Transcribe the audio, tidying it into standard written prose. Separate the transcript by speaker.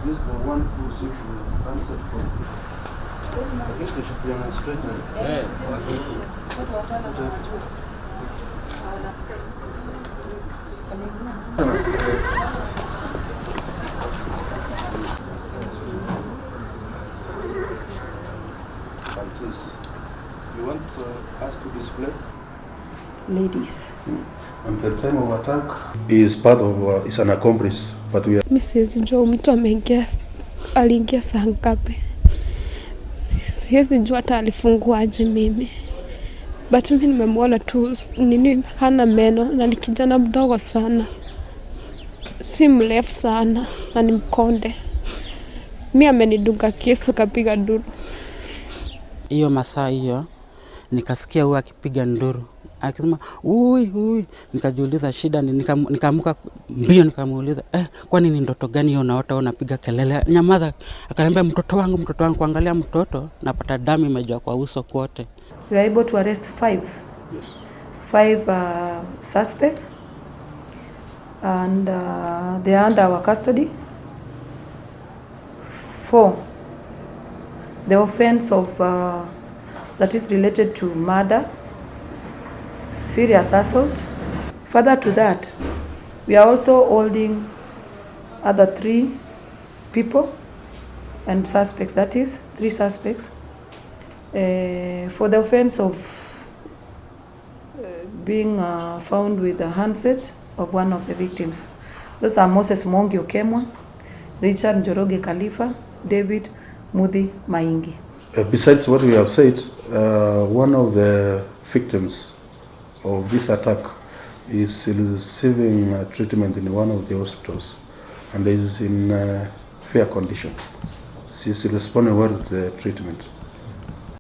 Speaker 1: This is the one who received the answer from. I think they should be on a straight line. Like this. You want us to display?
Speaker 2: Ladies.
Speaker 1: And the time of attack is part of, is an accomplice, but we are
Speaker 3: Mi siwezi jua mtu ameingia, aliingia saa ngapi. Siwezi jua hata alifunguaje mimi, but mi nimemwona tu nini, hana meno na ni kijana mdogo sana, si mrefu sana na ni mkonde. Mi amenidunga kisu, kapiga nduru.
Speaker 4: Hiyo masaa hiyo nikasikia huyu akipiga nduru akisema ui ui, nikajiuliza shida ni, nikaamuka mbio nikamuuliza, kwani ni ndoto gani hiyo unaota unapiga kelele? Nyamaza. Akaniambia mtoto wangu, mtoto wangu. Kuangalia mtoto napata damu imejaa kwa uso kwote.
Speaker 2: We are able to arrest five, five suspects and they are under our custody. Four, the offense of that is related to murder, serious assault. Further to that, we are also holding other three people and suspects, that is, three suspects, for the offense of being found with a handset of one of the victims. Those are Moses Mwangi Okemwa, Richard Njoroge Khalifa, David Muthi Maingi.
Speaker 1: Besides what we have said, one of the victims of this attack is receiving treatment in one of the hospitals and is in fair condition. She's responding well to the treatment.